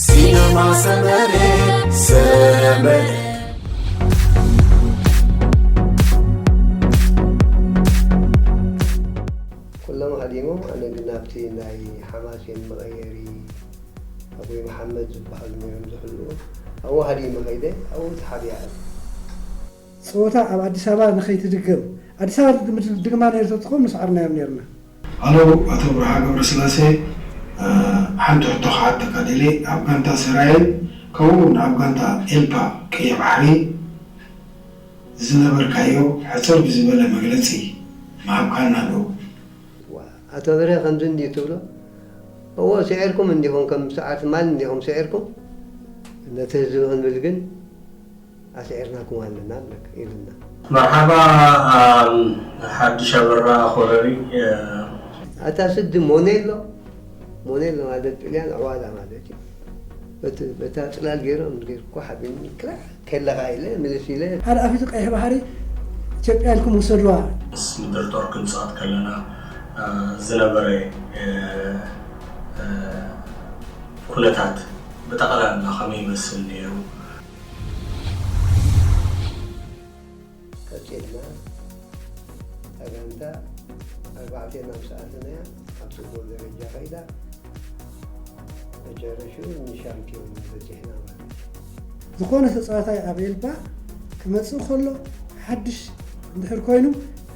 ሲነማ ሰመረ፣ ሰመረ። ኩሎም ሃዲሞም፣ ኣነ ግን ናብቲ ናይ ሓማሴን መቐየሪ ኣቦይ መሓመድ ዝበሃሉ ነይሮም ዝሕልዉ፣ ኣብኡ ሃዲመ ከይደ፣ ኣብኡ ተሓቢኣ። ጸወታ ኣብ ኣዲስ ኣበባ ንኸይትድገም፣ ኣዲስ ኣበባ ድግማ ነይሩ ተትኸውን ንሰዓርናዮም ነይርና። ኣሎ ኣቶ ብርሃ ገብረስላሴ፣ እ፣ ሓንቲ ሕቶ ክሓተካ ደልየ። ኣብ ጋንታ ሰራየን ከምኡ እውን ኣብ ጋንታ ኤልፓ ቀይሕ ባሕሪ ዝነበርካዮ ሕጽር ብዝበለ መግለጺ ምሃብካና ዶ? ዋ፣ ኣቶ ብርሃ ከምዚ እንድዩ ትብሎ? እዎ፣ ስዒርኩም እንዲኹም፣ ከም ሰዓርቲ ማል እንዲኹም ስዒርኩም። ነቲ ህዝቢ ክንብል ግን ኣስዒርናኩም ኣለና ኣለካ ኢሉና። መርሓባ፣ ኣም፣ ሓድሽ ኣበራ ኮረሪ፣ እ፣ ኣታ ስዲ ሞኔሎ፣ ሞኔሎ ማለት ጥልያን ዕዋላ ማለት እዩ። በቲ፣ በታ ጽላል ገይሮም፣ ገይርኳ ሓቢኒ፣ ክላዕ ከለኻ ኢለ፣ ምልስ ኢለ። ሓደ ኣፊቱ ቀይሕ ባሕሪ ኢትዮጵያ ኢልኩም ውሰድዋ። ምስ ምድር ጦር ክንጻወት ከለና፣ እ፣ ዝነበረ፣ እ፣ እ፣ ኩነታት ብጠቕላላ ከመይ ይመስል ነይሩ? ቀጺልና፣ እታ ጋንታ ኣርባዕቴና ምስ ኣተናያ፣ ኣብ ጽቡቕ ደረጃ ከይዳ፣ መጨረሽኡ ንሻምፒዮን በጺሕና ማለት እዩ። ዝኾነ ተጻዋታይ ኣብ ኤልፓ ክመጽእ ከሎ፣ ሓድሽ እንድሕር ኮይኑ፣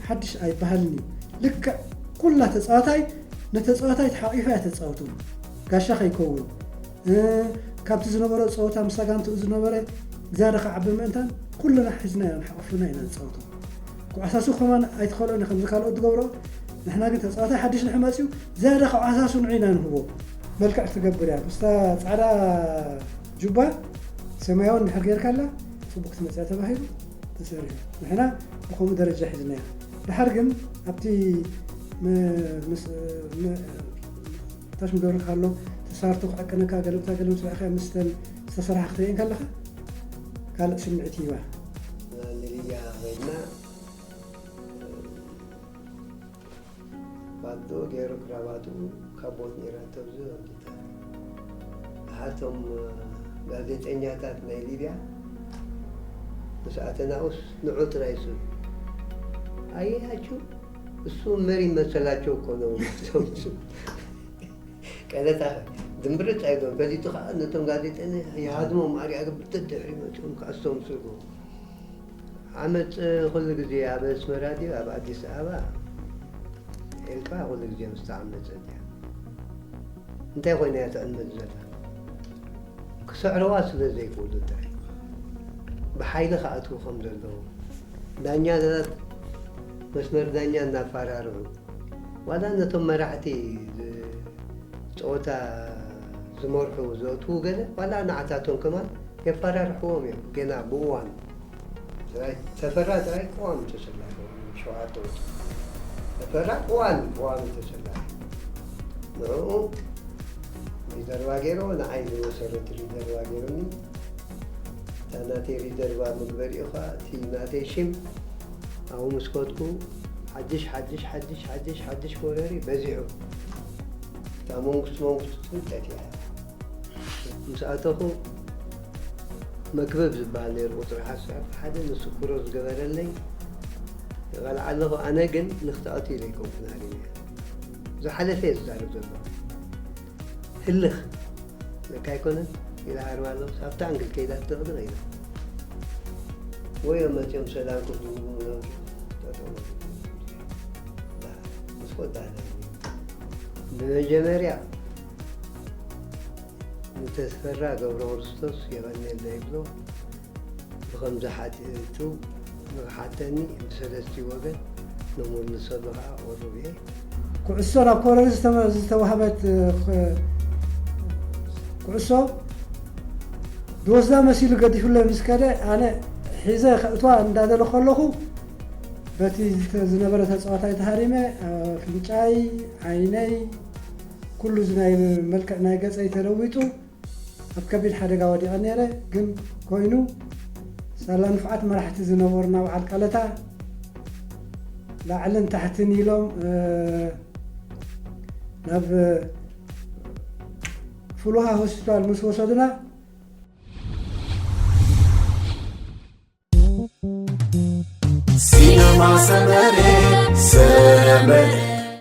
ሓድሽ ኣይበሃልን እዩ። ልክዕ ኩላ ተጻዋታይ ነተጻዋታይ ተሓቒፋ እያ ተጻውቶ። ጋሻ ከይከውን፣ እ፣ ካብቲ ዝነበሮ ጸወታ ምስ ኣጋንትኡ ዝነበረ ዝያዳ ክዓቢ ምእንታን ኩልና ሒዝና ኢና፣ ሓቑፍና ኢና ንጻወቶ። ክዓሳሱ ከማን ኣይትኸልኦን ከምዚ ካልኦት ዝገብሮ። ንሕና ግን ተጻዋታይ ሓድሽ ንሕመጽ እዩ፣ ዝያዳ ክዓሳሱ ንዑ ኢና ንህቦ። መልክዕ ትገብር እያ። ምስታ ጻዕዳ ጁባ ሰማያዊ እንድሕር ጌርካላ ጽቡቕ ክትመጽእ እያ ተባሂሉ ተሰሪሑ። ንሕና ብኸምኡ ደረጃ ሒዝናያ። ድሓር ግን ኣብቲ መ-፣ ምስ-፣ መ-፣ ታሽ ምገበርካ ኣሎ፣ ተሳርቶ ክዕቅነካ፣ ገለምታ ገለምታ ርኢኻ ምስተን ዝተሰርሓ ክትርእየን ከለኻ፣ ካልእ ስምዒት ይህባ። ንሊብያ ኸይድና፣ ባዶ ገይሩ ክራባትኡ ካቦት ነይራቶ፣ ኣብዚ ኣምጺእታ። ሓቶም ጋዜጠኛታት ናይ ሊብያ ምስ ኣተናኡስ ንዑ ጥራይ ስብ። ኣየያችሁ፣ እሱ መሪ መሰላቸው እኮ ነው። ቀለታ ድምብርጽ ኣይብሎም። ፈሊጡ ኸዓ ነቶም ጋዜጠኛ ይሃድሞም፣ ኣርያ ግብተት ድሕሪ መጺኦም ክኣስቶም ስርጎ። ዓመጽ ኩሉ ግዜ ኣብ ኣስመራ ድዩ ኣብ ኣዲስ ኣበባ? ኤልፓ ኩሉ ግዜ ምስ ተዓመጸት እያ። እንታይ ኮይና እያ ትዕመጽ ዘላ? ክስዕርዋ ስለ ዘይክእሉ ጥራይ። ብሓይሊ ክኣትዉ ከም ዘለዎም። ዳኛታት መስመር ዳኛ እናፈራርሑ፣ ዋላ ነቶም መራሕቲ ዝ-፣ ጸወታ ዝመርሑ ዘእትዉ ገለ፣ ዋላ ንዓታቶም ከማን የፈራርሕዎም እዮም። ገና ብእዋኑ ጥራይ፣ ተፈራ ጥራይ ቅዋም ተሰላፊ፣ ሸውዓተ ወርሒ። ተፈራ ቅዋም፣ ቅዋም ተሰላፊ። ንዕኡ ሪዘርቫ ገይሮ፣ ንዓይ ዝመሰረት ሪዘርቫ ገይሩኒ። እታ ናተይ ሪዘርቫ ምግበሪኡ ኸዓ፣ እቲ ናተይ ሽም ኣብኡ ምስ ከድኩ፣ ሓድሽ፣ ሓድሽ፣ ሓድሽ፣ ሓድሽ፣ ሓድሽ ኮረሪ በዚሑ። እታ መንግስቲ፣ መንግስቲ ትብል ጠፊኣ። ምስ ኣተኹ፣ መክብብ ዝበሃል ነይሩ ቁጽሪ ሓሳብ ሓደ፣ ንሱ ክሮስ ዝገበረለይ ይቐልዓ ኣለኹ። ኣነ ግን ንኽትኣቱ ኢለ ኣይኮንኩን ሃሪመያ። ዝሓለፈ እየ ዝዛረብ ዘለኹ። ህልኽ ለካ ኣይኮነን ኢለ ሃርም ኣለኹ። ኣብታ ኣንግል ከይዳ ትደቕድቕ ኢላ። ወይ እዮም መጺኦም ሰላም ክብሉ ጠጠው። ምስ ወዳእና ብመጀመርያ ንተስፈራ ገብረክርስቶስ የቐንየልና ይብሎ። ብኸምዚ ሓቲቱ ንኽሓተኒ ብሰለስቲኡ ወገን ንምልሰሉ ኸዓ ቁሩብ እየ። ኩዕሶ ናብ ኮረሪ ዝተመ-፣ ዝተዋህበት፣ እ፣ ኽ-፣ ኩዕሶ ዝወስዳ መሲሉ ገዲፉለይ ምስ ከደ፣ ኣነ ሒዘ ከእትዋ እንዳደለ ከለኹ፣ በቲ ዝተ-፣ ዝነበረ ተጻዋታይ ተሃሪመ፣ ኣፍንጫይ፣ ዓይነይ፣ ኩሉ እዚ ናይ መልክዕ ናይ ገጸይ ተለዊጡ፣ ኣብ ከቢድ ሓደጋ ወዲቐ ነይረ። ግን ኮይኑ፣ ሳላ ንፉዓት መራሕቲ ዝነበሩና በዓል ቀለታ ላዕልን ታሕትን ኢሎም፣ እ፣ ናብ፣ እ፣ ፍሉሃ ሆስፒታል ምስ ወሰድና ሲነማ ሰመረ ሰመረ